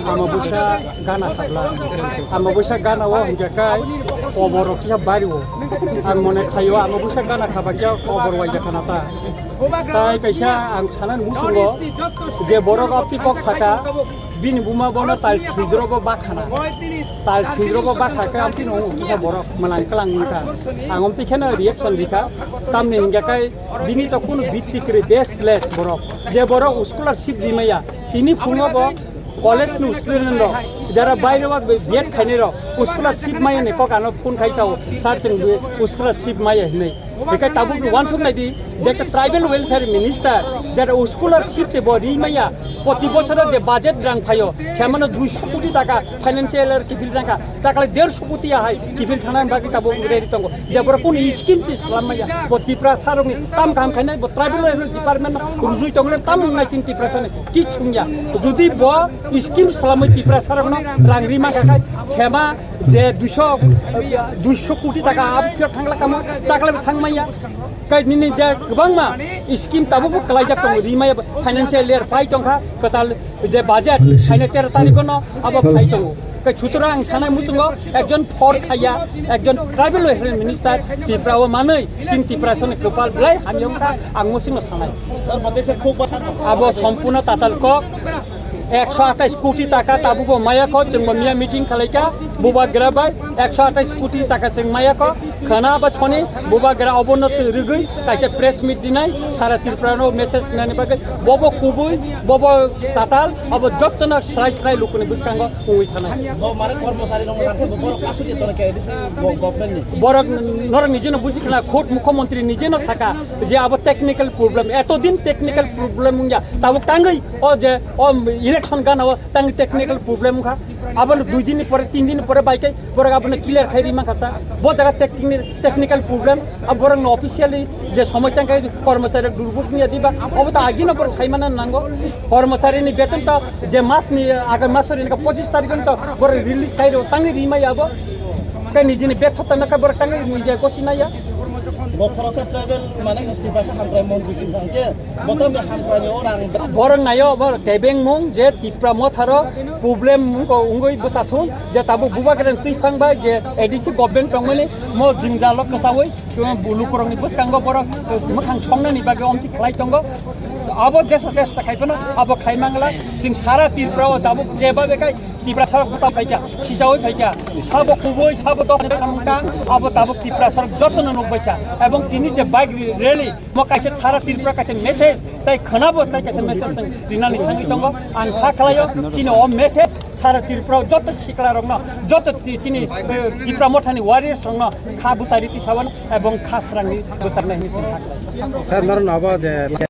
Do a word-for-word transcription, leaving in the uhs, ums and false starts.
Ama busa gana khabla. Ama busa gana o hingke kai kobor rok kisa bari o. Ang mone khayo ama busa gana khaba kya kobor waija khana ta. Tai kaisa ang sanan musungo je borok apti kok saka bini buma bono tal thidro bo bakhana. Tal thidro bo bakha ke amti no kisa borok manang klang nita. Ang amti kheno reaction dikha. Tamni hingke kai bini to kunu bitti kre baseless borok. Je borok scholarship di maya. Tini phungo bo college ni student rok, jara baire wa B Ed khainai rok, scholarship maya ni kok ano phone khai sao, sir chwng bo scholarship maya hinwi. Bekai tabuk ni wansuk nai di, je ekta tribal welfare minister, jara scholarship se bo ri maya, proti bosoro je budget rang phaio, semano duisho koti taka financial year kiphil rang kha, takale dershokoti ahai kiphil thangnani bagwi tabuk ready tongo. Je borok kunu scheme se slam maya, bo Tiprasa rokni tam kaham khainai, bo tribal welfare department no rujui tongmani tam wngnai chini Tiprasa ni kichung ya. Jodi bo scheme slamwi Tiprasa rokno rang rima kha khai sema je duisho, duisho koti taka abo phiyok thangla kamo takle thang maya. Kai nini je kwbangma scheme tabuk bo kwlaijak tongo, rimaya financial year pai tongkha, kwtal je budget phaina tero tarikh no abo phai tongo. Kai sutorang ang sanai muchungo ekjon phor khaya, ekjon tribal welfare minister Tripura o manwi chini Tiprasa ni kwpal belai hamya wngkha, ang muchungno sanai. Abo sompurno tatal kok. Ekso atais koti taka tabuk bo maya kho, chwng bo miya meeting khalai kha, bubagra bai ekso atais koti taka chwng maya kho, khwna ba soni bubagra obono twi rwgwi kaisa press meet dinai, sara Tripura no message nani bagwi, bobo kubui, bobo tatal, abo jottono srai srai lukuni bwskango wngwi thanai. Bo mane kormosari rok rang khe bo borok kasu di tono K A D C go-, government ni. Borok norok nijeno buji khna, khud mukhyamantri nijeno saka je abo technical problem, eto din technical problem wngya, tabuk tangwi o je o election gana o tang technical problem kha. Abono dui din ni pore, tin din ni pore bai kai borok abono clear khai ri mankha sa. Bo jaga techni-, technical problem, abo borok no officially je somoi chang kai kormosari rok durbuk ni diba, obo ta agi no borok sai mana nango. Kormosari ni beton ta je mas ni agar mas ri ka pochis tarikh to borok release khai ro tang ri mai abo. Kai nijini betho ta na ka borok tang ri mui je kosi na ya. Bo khoroksa tribal mane Tiprasa Hamkrai mon bising thang khe. Botham de hamkrai ni orang. Borok nayo, borok tebeng mung je Tipra motharo problem mung ko ungoi bwsa thung je tabuk bubagra twi phang bai je A D C government tongmani mo jingjalo kwsaui tuma bulu korong ni bwskango borok mwkhang songnani bagwi omti khlai tongo. Abo jesa chesta khai phano abo khai mangla, chwng sara Tripura o tabuk je babe kai Tiprasa rok bwsa phaikha, sisaui phaikha, sabo kubui, sabo dohani bai samung tang, abo tabuk Tiprasa rok jotono nukbaikha. Ebong tini je bike rally, mo kaisa sara Tripura kaisa message, tai khwnabo tai kaisa message rinani thangwi tongo. Ang kha khlaio, chini o message sara Tripura joto sikla rokno, joto ti-, chini, eh, Tipra mothani warriors rokno kha bwsari tisawano ebong kha srangni bwsarnai hinwi chwng kha khlaio. Sir, norokno abo je